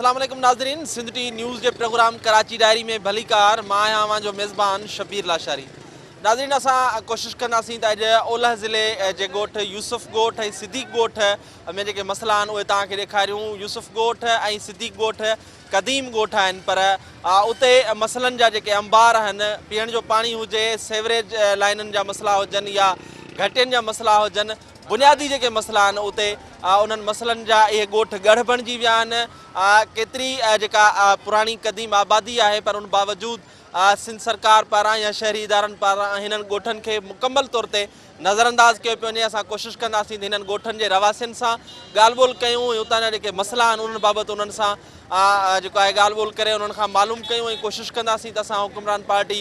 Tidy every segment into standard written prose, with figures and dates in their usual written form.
السلام عليڪم ناظرين سنڌ ٽي نيوز جي پروگرام ڪراچي ڊائري ۾ ڀليڪار مان آهيان اوهان جو ميزبان شبير لاشاري ناظرين اسان ڪوشش ڪنداسين ته اڄ اولهه ضلعي جي ڳوٺ يوسف ڳوٺ ۽ صديق ڳوٺ ۾ جيڪي مسئلا آهن اهي توهان کي ڏيکاريون يوسف ڳوٺ ۽ صديق ڳوٺ قديم ڳوٺ آهن پر اتي مسئلن جا جيڪي انبار آهن پيئڻ جو پاڻي هجي سيوريج لائنن جا مسئلا هجن يا گهٽين جا مسئلا هجن بنيادي جيڪي مسئلا آهن اتي انهن مسئلن جا اهي ڳوٺ ڳڙهه بڻجي ويا آهن ڪيتري جيڪا پراڻي قديم آبادي آهي پر ان باوجود سنڌ سرڪار پاران يا شهري ادارن پاران هنن ڳوٺن کي مڪمل طور تي نظرانداز ڪيو پيو وڃي اسان ڪوشش ڪنداسين ته هنن ڳوٺن جي رهواسين سان ڳالهه ٻولهه ڪيون ۽ اتان جا جيڪي مسئلا آهن انهن بابت انهن سان جيڪو آهي ڳالهه ٻولهه ڪري انهن کان معلوم ڪيون ۽ ڪوشش ڪنداسين ته اسان حڪمران پارٽي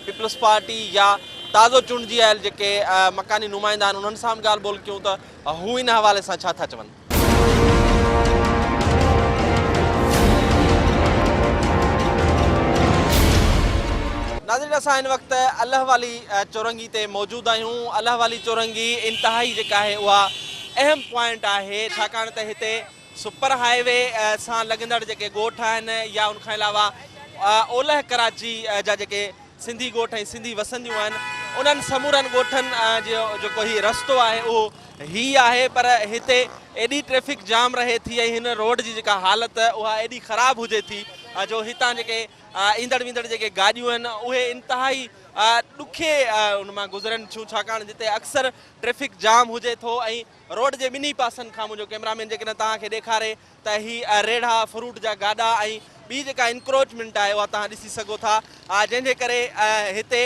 پيپلز پارٽي يا تازو چونڊجي آيل جيڪي مڪاني نمائندا آهن انهن سان به ڳالهه ٻولهه ڪيون ته هو ان حوالي سان ڇا ٿا چون. ناظرين اسان هن وقت الله والي چورنگي تي موجود آهيون الله والي چورنگي انتهائي جيڪا آهي اها اهم پوائنٽ آهي ڇاڪاڻ ته هتي سپر هاء وي سان لڳندڙ جيڪي ڳوٺ آهن يا ان کان علاوه اولهه ڪراچي جا جيڪي سنڌي ڳوٺ ۽ سنڌي وسنديون آهن انهن سمورن ڳوٺن جو جيڪو هي رستو آهي اهو هي آهي پر هتي ايڏي ٽريفڪ جام رهي ٿي ۽ هن روڊ جي جيڪا حالت اها ايڏي خراب هجي ٿي جو هتان جيڪي ايندڙ ويندڙ جيڪي گاڏيون آهن اهي انتهائي ڏکي ان مان گذرن ٿيون ڇاڪاڻ جتي اڪثر ٽريفڪ جام هجي ٿو ۽ روڊ جي ٻنهي پاسن کان منهنجو ڪئميرا مين جيڪڏهن توهان کي ڏيکاري ته هي ريڙها فروٽ جا گاڏا ۽ ٻي جيڪا انڪروچمينٽ آهي اها توهان ڏسي سگهو ٿا جنهن جي ڪري هتي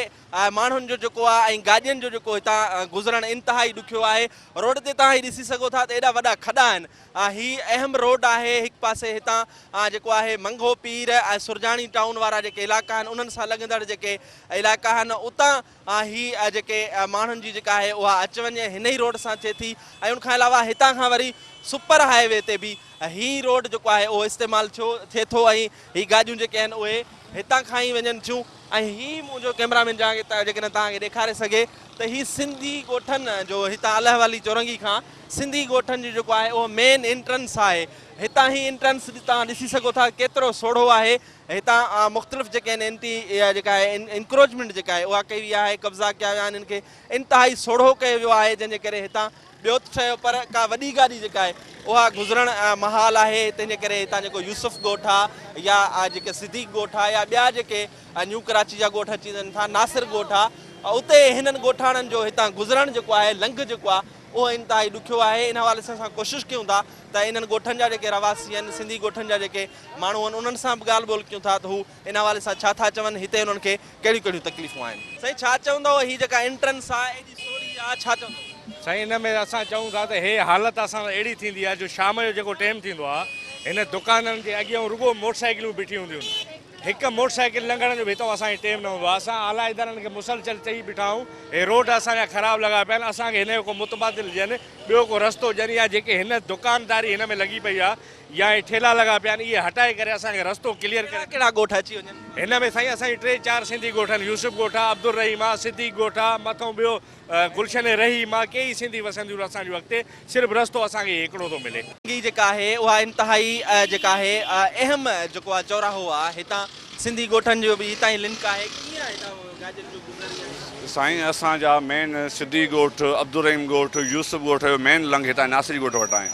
ماڻهن جو جيڪو آهي ۽ گاڏين جو جيڪو هتان گذرڻ انتهائي ڏکيو آهي روڊ تي توهان هي ڏسي سگهو ٿا ته ايڏا وڏا کڏا آهن هي اهم روڊ آهي هڪ پاسي هتان جيڪو آهي منگهو پير ۽ سرجاڻي ٽائون وارا جيڪي علائقا آهن انهن سان لڳندڙ جيڪي علائقا آهن اتان هي جيڪي ماڻهن جي جيڪا آهي اها اچ وڃ هن ئي روڊ سان ٿئي ٿي ۽ ان کان علاوه هتان کان وري سپر هاء وي تي به هي روڊ جيڪو آهي اهو استعمال ٿيو ٿئي ٿو ۽ هي گاڏيون جيڪي آهن اهي هتان کان ئي وڃن ٿيون ۽ هي منهنجو ڪئميرا مين جيڪڏهن توهان کي ڏيکاري سگهي ته هي سنڌي ڳوٺن جو هتان الهه والي چورنگي کان سنڌي ڳوٺن جو جيڪو آهي اهو مين انٽرنس آهي هتان هي انٽرنس توهان ڏسي سگهو ٿا ڪيترو سوڙهو آهي هتان مختلف جيڪي آهن انٽي جيڪا آهي انڪروچمينٽ جيڪا آهي اها ڪئي وئي آهي قبضا ڪيا ويا آهن ان کي انتهائي سوڙهو ڪيو ويو آهي جنهن جي ڪري هتان ٻيو ته ٺهيو پر ڪا وڏي گاڏي جيڪا آهي اها گذرڻ محال آهي تنهن جي ڪري هتان جيڪو يوسف ڳوٺ آهي يا جيڪي صديق ڳوٺ آهي يا ٻيا جيڪي نيو ڪراچي جا ڳوٺ اچي وڃن ٿا ناصر ڳوٺ آهي اتي هنن ڳوٺاڻن جو هتان گذرڻ جيڪو آهي لنگهه جيڪو آهي اهو انتهائي ڏکيو آهي ان حوالي سان اسان ڪوشش ڪيون ٿا ته انهن ڳوٺن جا جيڪي رهواسي آهن سنڌي ڳوٺن جا جيڪي ماڻهو آهن انهن سان به ڳالهه ٻولهه ڪيون ٿا ته هو ان حوالي سان ڇا ٿا چون هتي انهن کي ڪهڙيون ڪهڙيون تڪليفون آهن. سائين ڇا چوندؤ هي جيڪا انٽرنس آهي ايڏي سوڙهي آهي ڇا چوندؤ. سائين ان ۾ اسان چئون ٿا ته هي حالت اسان سان اهڙي ٿيندي آهي جو شام جو جيڪو ٽيم ٿيندو آهي هن دڪانن جي اڳيان رڳو موٽر سائيڪلون بيٺيون هونديون آهن هڪ موٽر سائيڪل لنگهڻ جو به هتان اسان کي ٽيم نه هوندو آهي اسان اعليٰ ادارن کي مسلسل چئي بيٺا آهيون هي روڊ اسان جا خراب لڳا پيا آهن اسان کي هن جو ڪو متبادل ڏين ٻيو ڪو رستو ڏين يا جيڪي هن دڪانداري هن ۾ لڳي پئي آهي يا هي ٺيلا لڳا پيا آهن اهي هٽائي ڪري اسان کي رستو ڪليئر ڪري. ڪهڙا ڪهڙا ڳوٺ اچي وڃن ٿا؟ هن ۾ سائين اسان جي ٽي چار سنڌي ڳوٺ آهن يوسف ڳوٺ آهي عبدالرحيم آهي صديق ڳوٺ آهي مٿئون ٻيو گلشن رحيم آهي ڪيئي سنڌي وسنديون اسان جون اڳتي صرف رستو اسان کي هڪڙو ٿو ملي. چنگي جيڪا آهي اها انتهائي جيڪا آهي اهم جيڪو آهي چوراهو آهي هتان سنڌي ڳوٺن جو به هتان ئي لنڪ آهي ڪيئن آهي هتان گاڏين جو گذر يا هتان. سائين اسان جا مين صديق ڳوٺ عبدالرحيم ڳوٺ يوسف ڳوٺ جو مين لنگهه هتان ناصري ڳوٺ وٽ آهي.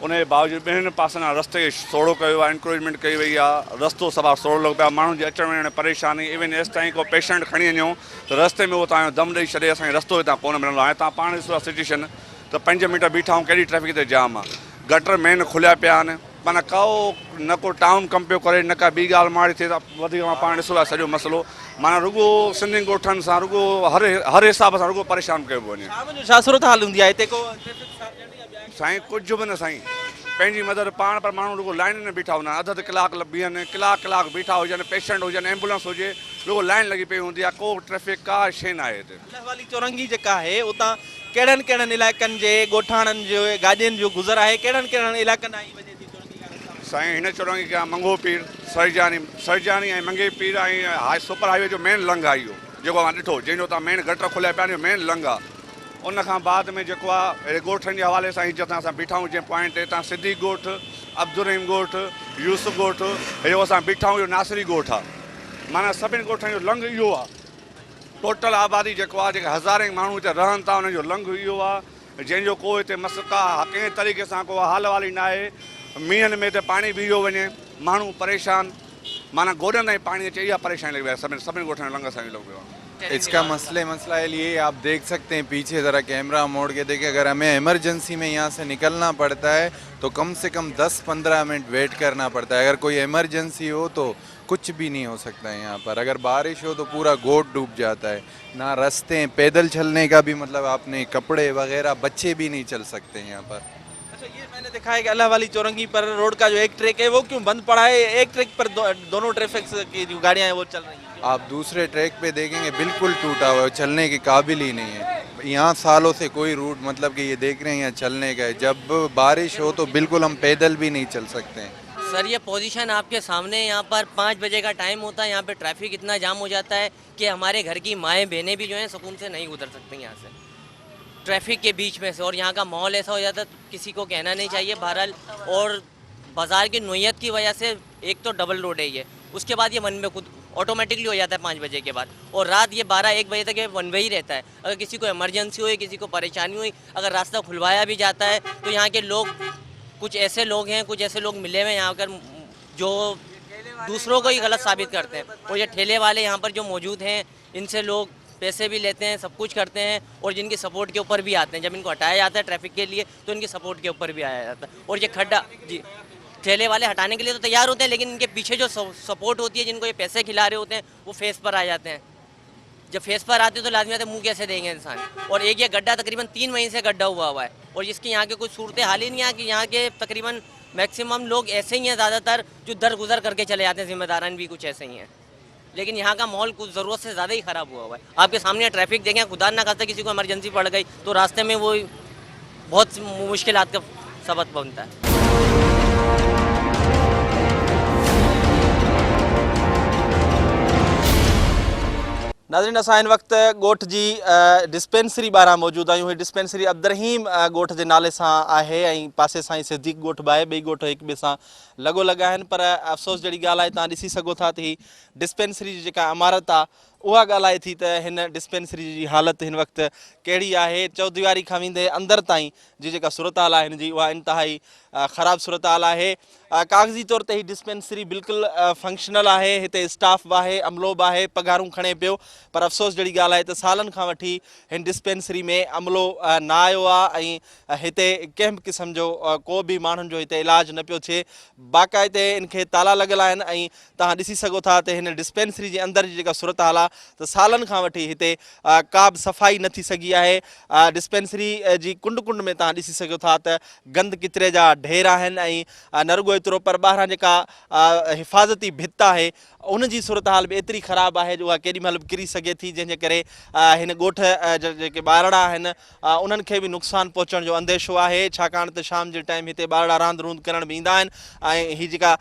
ان جي باوجود ٻنهين پاسن کان رستي کي سوڙهو ڪيو ويو آهي، انڪروچمينٽ ڪئي وئي آهي، رستو صفا سوڙهو لڳو پيو آهي، ماڻهن جي اچڻ وڃڻ ۾ پريشاني، ايون ايستائين ڪو پيشنٽ کڻي وڃون ته رستي ۾ اهو توهان جو دم ڏئي ڇڏي، اسان کي رستو هتان ڪونه ملندو، هاڻي توهان پاڻ ڏسو ٿا سچويشن ته پنج منٽ بيٺا آهيون ڪيڏي ٽريفڪ هتي جام آهي، گٽر مين کليا پيا آهن، معنيٰ ڪو نه ڪو ٽائون ڪم پيو ڪري نه ڪا ٻي ڳالهه مهاڙي ٿئي ته وڌيڪ اوهان پاڻ ڏسو ٿا سڄو مسئلو معنيٰ رڳو سنڌين ڳوٺن سان رڳو هر هر حساب سان رڳو پريشان ڪيو پيو وڃي. شام جو ڇا صورتحال هوندي آهي هتي ڪو ٽريفڪ سارجنٽ يا ٻيا. سائين ڪجهه به نه سائين پنهنجي مدد پاڻ پر ماڻهو رڳو لائنن ۾ بيٺا هوندا آهن اڌ اڌ ڪلاڪ بيهن ڪلاڪ ڪلاڪ بيٺا هجن پيشنٽ هجن ايمبولنس هجي رڳو لائن لڳي پئي هوندي آهي ڪو ٽريفڪ ڪا شيء ناهي هتي. الله والي چورنگي جيڪا آهي اتان ڪهڙن ڪهڙن علائقن جي ڳوٺاڻن جي گاڏين جو گذر آهي ڪهڙن ڪهڙن علائقن ڏانهن هي وڃي ٿي چورنگي کان رستا وڃي. سائين هن چورنگي کان منگهو پير سرجاني سرجاني ۽ منگهي پير ۽ هاء سپر هاء وي جو مين لنگهه آهي اهو جيڪو اوهان ڏٺو جنهن جو اتان مين گٽر کليا پيا آهن اهو مين لنگهه آهي ان کان بعد ۾ جيڪو آ اهڙي ڳوٺن جي حوالي سان هي جتان اسان بيٺا آهيون جنهن پوائنٽ تي هتان صديق ڳوٺ، عبدالرحيم ڳوٺ، يوسف ڳوٺ، هي جيڪو اسان بيٺا آهيون اهو ناصري ڳوٺ آهي. معنيٰ سڀني ڳوٺن جو لنگهه اهو آهي. ٽوٽل آبادي جيڪو آهي جيڪي هزارين ماڻهو هتي رهن ٿا انهن جو لنگهه اهو آهي جنهن جو ڪو هتي مس ڪا ڪنهن طريقي سان ڪو حال احوال ئي ناهي. مينهن ۾ هتي پاڻي بيهيو وڃي ماڻهو پريشان معنيٰ گوڏن تائين پاڻي اچي اها پريشاني لڳي پئي آهي سڀني سڀني ڳوٺن جو لنگهه اسان جو لڳو پيو آهي. اس کا مسئلي مسائل یہ آپ دیکھ سکتے ہیں پیچھے ذرا کیمرہ موڑ کے دیکھیں اگر ہمیں ایمرجنسی میں یہاں سے نکلنا پڑتا ہے تو کم سے کم دس پندرہ منٹ ویٹ کرنا پڑتا ہے اگر کوئی ایمرجنسی ہو تو کچھ بھی نہیں ہو سکتا ہے یہاں پر اگر بارش ہو تو پورا گوٹ ڈوب جاتا ہے نہ رستے ہیں پیدل چلنے کا بھی مطلب آپ نے کپڑے وغیرہ بچے بھی نہیں چل سکتے یہاں پر۔ اچھا یہ میں نے دیکھا ہے کہ اللہ والی چورنگی پر روڈ کا جو ایک ٹریک ہے وہ کیوں بند پڑا ہے؟ ایک ٹریک پر دونوں ٹریفک کی جو گاڑیاں ہیں وہ چل رہی ہیں۔ آپ دوسرے ٹریک پہ دیکھیں گے بالکل ٹوٹا ہوا ہے، چلنے کے قابل ہی نہیں ہے۔ یہاں سالوں سے کوئی روٹ مطلب کہ یہ دیکھ رہے ہیں یہاں چلنے کا ہے، جب بارش ہو تو بالکل ہم پیدل بھی نہیں چل سکتے ہیں۔ سر یہ پوزیشن آپ کے سامنے، یہاں پر 5 بجے کا ٹائم ہوتا ہے، یہاں پہ ٹریفک اتنا جام ہو جاتا ہے کہ ہمارے گھر کی مائیں بہنیں بھی جو ہیں سکون سے نہیں گزر سکتی یہاں سے ٹریفک کے بیچ میں سے، اور یہاں کا ماحول ایسا ہو جاتا ہے کسی کو کہنا نہیں چاہیے بہرحال۔ اور بازار کی نوعیت کی وجہ سے ایک تو ڈبل روڈ ہے یہ، اس کے بعد یہ ون وے خود آٹومیٹکلی ہو جاتا ہے 5 بجے کے بعد، اور رات یہ 12-1 بجے تک یہ ون وے ہی رہتا ہے۔ اگر کسی کو ایمرجنسی ہوئی، کسی کو پریشانی ہوئی، اگر راستہ کھلوایا بھی جاتا ہے تو یہاں کے لوگ کچھ ایسے لوگ ہیں، کچھ ایسے لوگ ملے ہوئے ہیں یہاں کر جو دوسروں کو ہی غلط ثابت کرتے ہیں، اور یہ ٹھیلے والے یہاں پر جو موجود ہیں ان سے لوگ پیسے بھی لیتے ہیں، سب کچھ کرتے ہیں، اور جن کی سپورٹ کے اوپر بھی آتے ہیں۔ جب ان کو ہٹایا جاتا ہے ٹریفک کے لیے تو ان کی سپورٹ کے اوپر بھی آیا جاتا ہے۔ اور یہ کھڈا جی ٹھیلے والے ہٹانے کے لیے تو تیار ہوتے ہیں، لیکن ان کے پیچھے جو سپورٹ ہوتی ہے، جن کو یہ پیسے کھلا رہے ہوتے ہیں، وہ فیس پر آ جاتے ہیں۔ جب فیس پر آتے ہیں تو لازمی آتے ہیں منہ کیسے دیں گے انسان۔ اور ایک یہ گڈھا تقریباً 3 مہینے سے گڈھا ہوا ہوا ہے، اور جس کی یہاں کے کوئی صورت حال ہی نہیں ہے کہ یہاں کے تقریباً میکسیمم لوگ ایسے ہی ہیں زیادہ تر جو درگزر کر کے چلے جاتے ہیں، ذمہ داران بھی کچھ ایسے ہی ہیں۔ لیکن یہاں کا ماحول کچھ ضرورت سے زیادہ ہی خراب ہوا ہوا ہے۔ آپ کے سامنے ٹریفک دیکھیں، خدا نہ خواستہ کسی کو ایمرجنسی پڑ گئی تو راستے میں وہ بہت مشکلات کا سبب بنتا ہے۔ ناظرين اسان هن وقت ڳوٺ جي ڊسپينسري ٻاهران موجود آهيون. هي ڊسپينسري عبدالرحيم ڳوٺ جي نالي سان آهي ۽ پاسي سان ئي صديق ڳوٺ به آهي. ٻئي ڳوٺ هڪ ٻئي سان لڳو لڳ آهن، پر افسوس جهڙي ڳالهه آهي توهان ڏسي سگهو ٿا ته هي ڊسپينسري جي جيڪا عمارت آهي اها ڳالهائي ٿي ته هن ڊسپينسري جي حالت هن وقت ڪهڙي آهي. چوديواري کان ويندي اندر تائين جي جيڪا صورتحال آهي هن جي اها انتهائي خراب صورتحال آهي. ڪاغذي طور تي هي ڊسپينسري بلڪل فنڪشنل آهي، هتي اسٽاف به آهي، عملو به آهي، پگهارون کڻي پيو، پر افسوس جهڙي ڳالهه آهي ته سالن کان وٺي هن ڊسپينسري ۾ عملو نه آيو آهي ۽ هتي ڪنهن به قسم جو ڪو به ماڻهن جو هتي علاج نه پيو ٿئي. باقاعدي ان کي تالا لڳل آهن ۽ توهان ڏسي سگهو ٿا ته هن ڊسپينسري جي اندر جي جيڪا صورتحال آهي ته سالن کان وٺي هتي ڪا به صفائي نه ٿي سگهي آهي. ڊسپينسري جي ڪنڊ ڪنڊ ۾ توهان ڏسي سگهو ٿا ته گند ڪچري جا ڍير آهن ۽ نه رڳو ايترو پر ٻاهران جيڪا حفاظتي ڀت آهي ان جي صورتحال به ايتري خراب آهي جو اها ڪيڏي مهل به ڪري سگهي ٿي، جنهن جي ڪري هن ڳوٺ جا جيڪي ٻارڙا آهن انهن کي به نقصان پهچڻ جو انديشو آهي، ڇاڪاڻ ته شام جي ٽائيم هتي ٻارڙا راند روند ڪرڻ به ايندا آهن ۽ هي جيڪا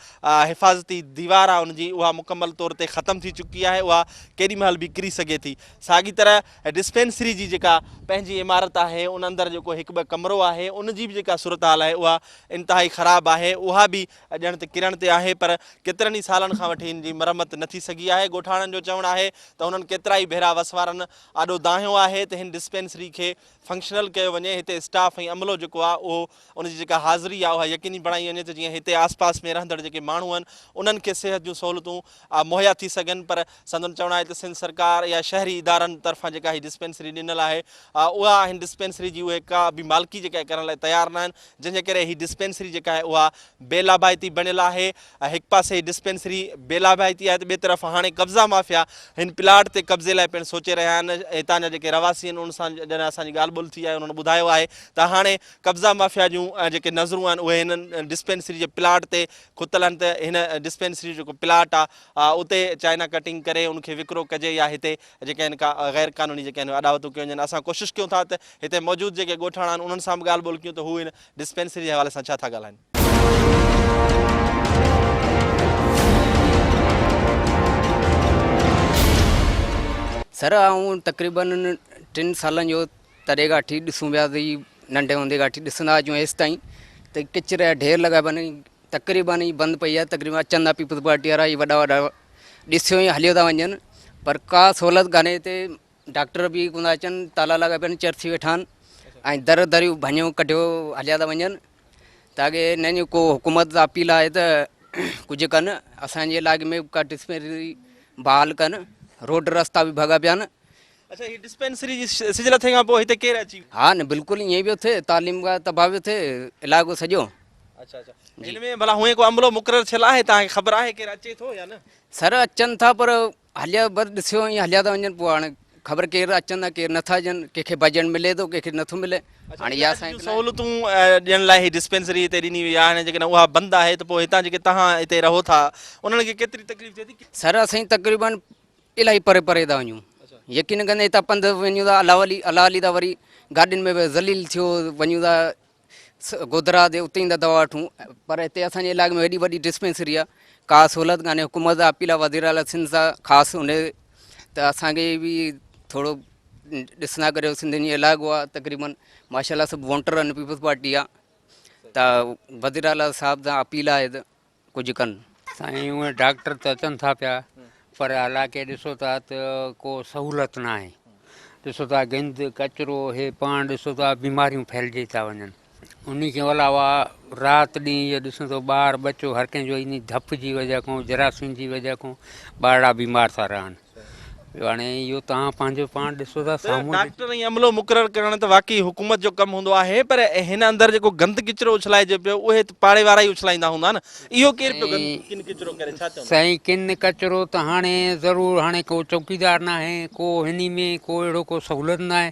حفاظتي ديوار آهي ان جي اها مڪمل طور تي ختم ٿي چڪي آهي، اها ڪيڏي مهل به ڪري سگهي ٿي. ساڳي طرح ڊسپينسري جي جيڪا پنهنجي عمارت آهي ان اندر جيڪو هڪ ٻه ڪمرو آهي ان جي به جيڪا صورتحال آهي اها انتهائي خراب آهي، اها به ڄڻ ته ڪرڻ تي آهي، پر ڪيترن ئي سالن کان وٺي ان جي مرمت نه ٿي سگهي آهي. ڳوٺاڻن جو چوڻ آهي ته هنن ڪيترائي ڀيرا وس وارن آڏو دانهيو آهي ته هن ڊسپينسري کي فنڪشنل ڪيو وڃي، هتي اسٽاف ۽ عملو جيڪو آهي اهو ان جي جيڪا حاضري آهي اها يقيني بڻائي وڃي ته جيئن هتي آس پاس ۾ رهندڙ جيڪي ماڻهو آهن انهن کي صحت جون سهولتون مهيا ٿي سگهن. پر سندن چوڻ آهي ته سنڌ سرڪار يا شهري ادارن طرفان جيڪا هي ڊسپينسري ڏنل آهي اها هن ڊسپينسري جي اهي ڪا به مالڪي جيڪا ڪرڻ لاء تيار ناهن، جنهن جي ڪري هي ڊسپينسري جيڪا آهي اها بي لاڀائتي بڻيل آهي. هڪ پاسي هي ڊسپينسري بي لاڀائتي آهي ته ٻئي طرف هاڻي قبضا مافيا هن پلاٽ تي قبضي لاء پڻ سوچي رهيا آهن. هتان جا جيڪي رهواسي آهن انهن سان جڏهن اسان جي ڳالهه ٻولهه ٿي آهي انهن ٻڌايو آهي ته هاڻي قبضا مافيا جون جيڪي نظرون آهن اهي هن ڊسپينسري جي پلاٽ تي کتل آهن ته هن ڊسپينسري جو جيڪو پلاٽ آهي اتي چائنا ڪٽنگ ڪري ان کي وڪرو ڪجي يا هتي جيڪي آهن ڪا غير قانوني جيڪي آهن اڏاوتون ڪيون وڃن. اسان ڪوشش ڪيون ٿا ته هتي موجود جيڪي ڳوٺاڻا آهن انهن سان به ڳالهه ٻولهه ڪيون ته هو هن ڊسپينسري جي حوالي سان ڇا ٿا ڳالهائن. سر آئون تقريبن ٽن سالن جو تڏهن کان وٺي ڏسون پيا ته هي ننڍي هوندي کان وٺي ڏسندا اچون هيستائين ته ڪچري جا ڍير لڳا پيا آهن. تقريبن ئي بند پئي آهي تقريبن اچن ٿا پيپلز پارٽي وارا هي وڏا وڏا ڏسيو ائين هليو ٿا وڃن پر ڪا سهولت ڪانهي هتي ڊاڪٽر به ڪونه ٿا اچن تالا لڳا پيا آهن چرسي ويٺا آهن ۽ در دريون ڀڃيو ڪڍيو هليا ٿا وڃن تاڪي هنن جي ڪو حڪومت سان اپيل آهي ته ڪجهه ڪن اسان جي علائقي ۾ ڪا ڊسپينسري بحال ڪن روڊ رستا به ڀڳا پيا آهن. اڇا هي ڊسپينسري جي سج لٿي کان پوء هتي ڪير اچي. ها نه بلڪل ائين ئي پيو ٿئي تعليم کان تباهه پيو ٿئي علائقو سڄو. اڇا اڇا هن ۾ ڀلا هونئن ڪو عملو مقرر ٿيل آهي توهان کي خبر آهي ڪير اچي ٿو يا نه. سر اچن ٿا پر هليا بس ڏسيو ائين هليا ٿا وڃن پوء هاڻي خبر ڪير اچن ٿا ڪير نٿا اچن ڪنهن کي بجيٽ ملي ٿو ڪنهن کي نٿو ملي هاڻي اها اسان جون سهولتون ڏيڻ لاء هي ڊسپينسري هتي ڏني وئي آهي هاڻي جيڪڏهن اها بند آهي ته پوء هتان جيڪي توهان هتي رهو ٿا انهن کي ڪيتري تڪليف ٿئي ٿي. سر اسين تقريبن الاهي پري پري ٿا وڃون يقين ڪندي هتان پنڌ وڃون ٿا الله ولي الله علي ٿا وري گاڏين ۾ ذليل ٿيو وڃون ٿا گودرا تي اتي ايندا دوا وٺون پر هتي اسان جي علائقي ۾ هيڏي وڏي ڊسپينسري آهي ڪا سهولت ڪانهي حڪومت سان اپيل آهي وزير اعليٰ سنڌ سان خاص ان ته اسانکي به ٿورو ڏسندا ڪريو سنڌين جو علائقو آهي تقريبن ماشاء الله سڀ ووٽر آهن پيپلز پارٽي آهي ته وزير اعليٰ صاحب سان اپيل آهي ته ڪجهه ڪن. سائين اهي ڊاڪٽر ته اچن ٿا پيا پر حالانڪه ڏسو ٿا ته ڪو سهولت ناهي ڏسو ٿا گند ڪچرو هي پاڻ ڏسو ٿا بيماريون ڦهلجي ٿا وڃن انهي کي علاوه رات ڏينهن اهو ڏسون ٿو ٻار ٻچو هر ڪنهن جو انهي ڌپ جي وجه کان جراثيم جي وجه کان ٻارڙا بيمار ٿا رهن. ٻيو هاڻي اهو توهان پنهنجو پاڻ ڏسو ٿا ته سامهون ڊاڪٽر ۽ عملو مقرر ڪرڻ ته واقعي حڪومت جو ڪم هوندو آهي پر هن اندر جيڪو گند ڪچرو اڇلائجي پيو اهي ته پاڙي وارا ئي اڇلائيندا هوندا نه اهو ڪير پيو گند ڪن ڪچرو ڪري ڇا چوندا. سائين ڪن ڪچرو ته هاڻي ضرور هاڻي ڪو چوڪيدار ناهي ڪو هني ۾ ڪو اهڙو ڪو سهولت ناهي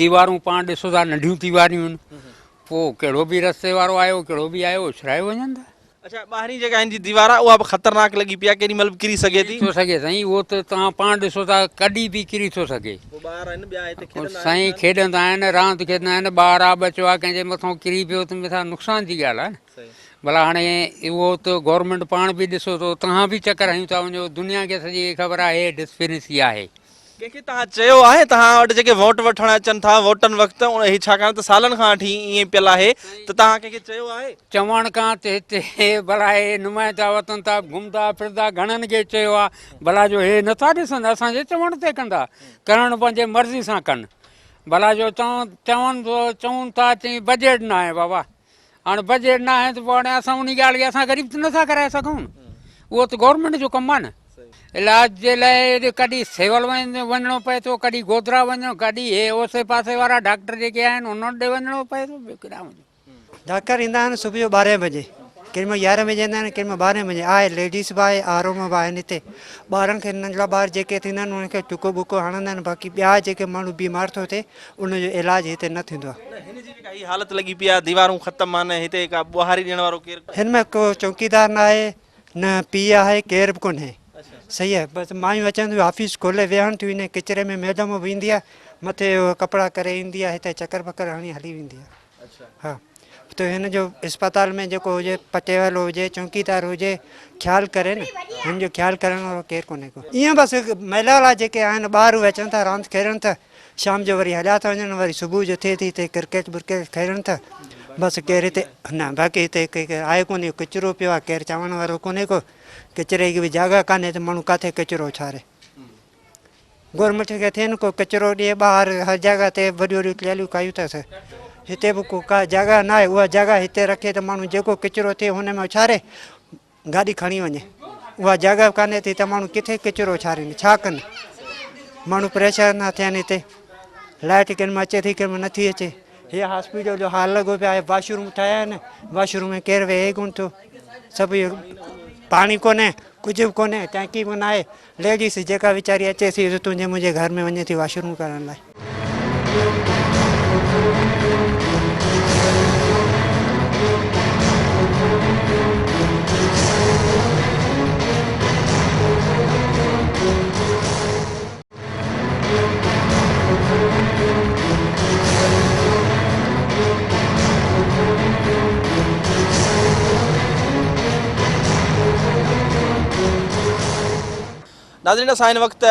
ديوارون پاڻ ڏسو ٿا ننڍيون ديواريون آهن پوء ڪهڙو به رستي وارو آيو ڪهڙو به آيو اڇلايو وڃن ٿا. اڇا ٻاهرين جيڪا هن جي ديوار آهي اها به خطرناڪ لڳي پئي آهي ڪيڏي مهل به ڪري سگهي ٿي. ٿو سگهي سائين اهو ته توهان پاڻ ڏسو ٿا ڪڏهن به ڪري ٿو سگهي. پوء ٻار آهن ٻيا هتي کيڏندا آهن. سائين کيڏندا آهن راند کيڏندا آهن ٻار آ ٻچو آ ڪنهن جي مٿان ڪري پيو ته مٿان نقصان جي ڳالهه آهي نه ڀلا هاڻي اهو ته گورنمينٽ پاڻ به ڏسو ٿو توهان به چڪر هنيون ٿا وڃو دنيا کي سڄي کي خبر آهي ڊسپينسي آهي. ڪنهن کي توهان چيو آهي توهان وٽ جيڪي ووٽ وٺڻ اچن ٿا ووٽن وقت هي ڇاڪاڻ ته سالن کان وٺي ائين پيل آهي ته توهان ڪنهن کي چيو آهي. چوڻ کان ته هتي ڀلا هي نمائندا وتن ٿا گهمندا ڦرندا گهڻن کي چيو آهي ڀلا جو هي نٿا ڏسن اسان جي چوڻ تي ڪندا ڪرڻ پنهنجي مرضي سان ڪن ڀلا جو چون چون چون ٿا چئي بجيٽ ناهي بابا هاڻ بجيٽ نه آهي ته پوء هاڻي اسان انهي ڳالهه کي اسان غريب ته نٿا ڪرائي سگهون نه اهو ته گورنمينٽ جو ڪم آهي نه علاج جي لاء ڪڏهن سول وڃڻو پئي ٿو ڪڏهن گوڌرا وڃو ڪڏهن هي اوسي پاسي وارا ڊاڪٽر جيڪي آهن انهن ڏي وڃڻو پئي ٿو ٻيو ڪيڏانهن وڃون. ڊاڪٽر ايندا آهن صبح جو ٻارهين بجي ڪنهن مهل يارهين بجي ايندا آهن ڪنهن مهل ٻارهين بجي آهي ليڊيز به آهي آر او به آهن هتي ٻارن کي ننڍڙا ٻار جيڪي ٿيندا آهن انهن کي ٽڪو ٻڪو هڻندا آهن باقي ٻيا جيڪي ماڻهو بيمار ٿو ٿئي ان جو علاج هتي نه ٿيندو آهي. نه هن جي جيڪا هي حالت لڳي پئي آهي ديوارون ختم آهن هتي ڪا ٻهاري ڏيڻ وارو ڪير ڪونهي. هن ۾ ڪو چوڪيدار نه آهي نه پيء آهي ڪير به ڪونهي صحيح آهي بس مايون اچن ٿيون آفيس کولي ويهن ٿيون انهي ڪچري ۾ ميڊم به ايندي آهي مٿي ڪپڙا ڪري ايندي آهي هتي چڪر ٻڪر هڻي هلي ويندي آهي ها ته هن جو اسپتال ۾ جيڪو هجي پٽيوالو هجي چوڪيدار هجي خيال ڪري نه هن جو خيال ڪرڻ وارو ڪير ڪونهي ڪو ائين بس محلي وارا جيڪي آهن ٻار اهي اچن ٿا راند کيڏن ٿا شام جو وري هليا ٿا وڃن وري صبح جو ٿئي ٿي هتي ڪرڪيٽ برڪيٽ کيڏن ٿا بس ڪير هتي نه باقي هتي ڪير آهي ڪونهي ڪچرو پيو آهي ڪير چوڻ وارو ڪونهي ڪو ڪچري جي به جاڳهه ڪانهي ته ماڻهو ڪاٿي ڪچرو اڇاري گورنمينٽ کي ٿئي نه ڪو ڪچرو ڏي ٻاهر هر جڳهه تي وڏيون وڏيون ٽراليون ڪيون اٿس هتي به ڪو ڪا جڳهه نه آهي اها جڳهه هتي رکي ته ماڻهو جيڪو ڪچرو ٿئي هن ۾ اڇاري گاڏي کڻي وڃي اها جڳهه به ڪانهي ٿي ته ماڻهو ڪٿي ڪچرو اڇارين ڇا ڪن ماڻهو پريشان ٿا ٿين هتي لائٽ ڪنهن مهل اچي ٿي ڪنهن مهل نٿي اچي هي هاسپيٽل جو حال لڳو پيو آهي واش روم ٺاهيا آهن واش روم ۾ ڪير ويهي ڪونه ٿو سڀ پاڻي ڪونهي ڪجهه به ڪونهي ٽانڪي به ناهي ليڊيز جيڪا ويچاري اچي ٿي سو تنهنجي منهنجي گهر ۾ وڃي ٿي واش روم ڪرڻ لاء. ناظرين اسان هن وقت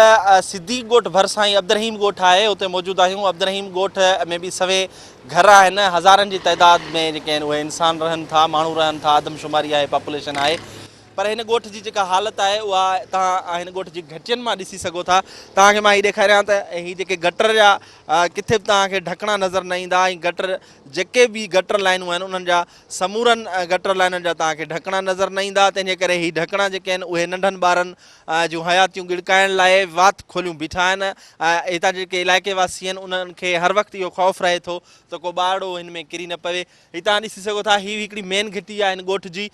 صديق ڳوٺ ڀرسان ئي عبدالرحيم ڳوٺ آهي اتي موجود آهيون عبدالرحيم ڳوٺ ۾ به سوين گهر آهن هزارن جي تعداد ۾ جيڪي آهن اهي انسان رهن ٿا ماڻهو رهن ٿا آدمشماري آهي پاپوليشن آهي پر هن ڳوٺ جي جيڪا حالت آهي اها توهان هن ڳوٺ جي گهٽين مان ڏسي سگهو ٿا توهان کي مان هي ڏيکاريان ته هي جيڪي گٽر جا ڪٿي به توهان کي ڍڪڻا نظر نه ايندا ۽ گٽر جيڪي به گٽر لائنون آهن انهن جا سمورن گٽر لائنن جا توهان کي ڍڪڻا نظر نه ايندا تنهن جي ڪري هي ڍڪڻا جيڪي آهن اهي ننڍن ٻارن جون حياتيون ڳڙڪائڻ لاء وات کوليون بيٺا آهن هتان جي جيڪي علائقي واسي آهن انهن کي هر وقت اهو خوف رهي ٿو ته ڪو ٻارڙو هن ۾ ڪري نه پوي هي توهان ڏسي سگهو ٿا هي هڪڙي مين گهٽي آهي هن ڳوٺ جي